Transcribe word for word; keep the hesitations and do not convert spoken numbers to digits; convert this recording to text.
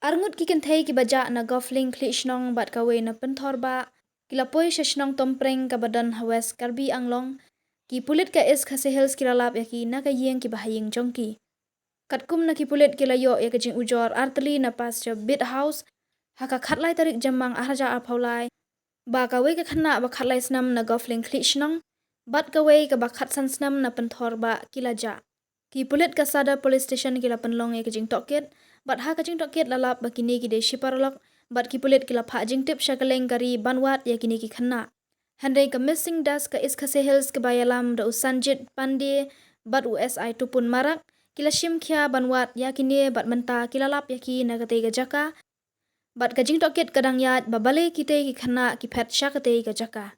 Arngut ki kynthei kiba jah na Golflink Khliehshnong bad kawei na Pynthorbah ki la poi sha shnong Tompreng kaba don ha West Karbi Anglong. Ki pulit ka East Khasi Hills ki la lap ïa ki na ka ïing kiba ha ïing jong ki. Katkum na ki pulit ki la ïoh ïa ka jingujor artylli na Pasture Beat House ha ka khatlai tarik Jymmang arhajar arphew lai, ba kawei ka khynnah ba khatlai snem na Golflink Khliehshnong bad kawei kaba khatsan snem na Pynthorbah ki la jah. Ki pulit ka Sadar Police Station ki la pynlong ïa ka jingtohkit, bad ha ka jingtohkit la lap ba kine ki dei shi paralok, bad ki pulit ki la phah jingtip sha kylleng ka ri ban wad ïa kine ki khynnah. Hynrei ka Missing Desk ka East Khasi Hills kaba ïalam da u Sanjit Pandey bad u S I Tupun Marak ki la shim khia ban wad ïa kine bad mynta ki la lap ïa ki na katei ka jaka. Bad ka jingtohkit ka dang ïaid ba balei kitei ki khynnah ki phet sha katei ka jaka.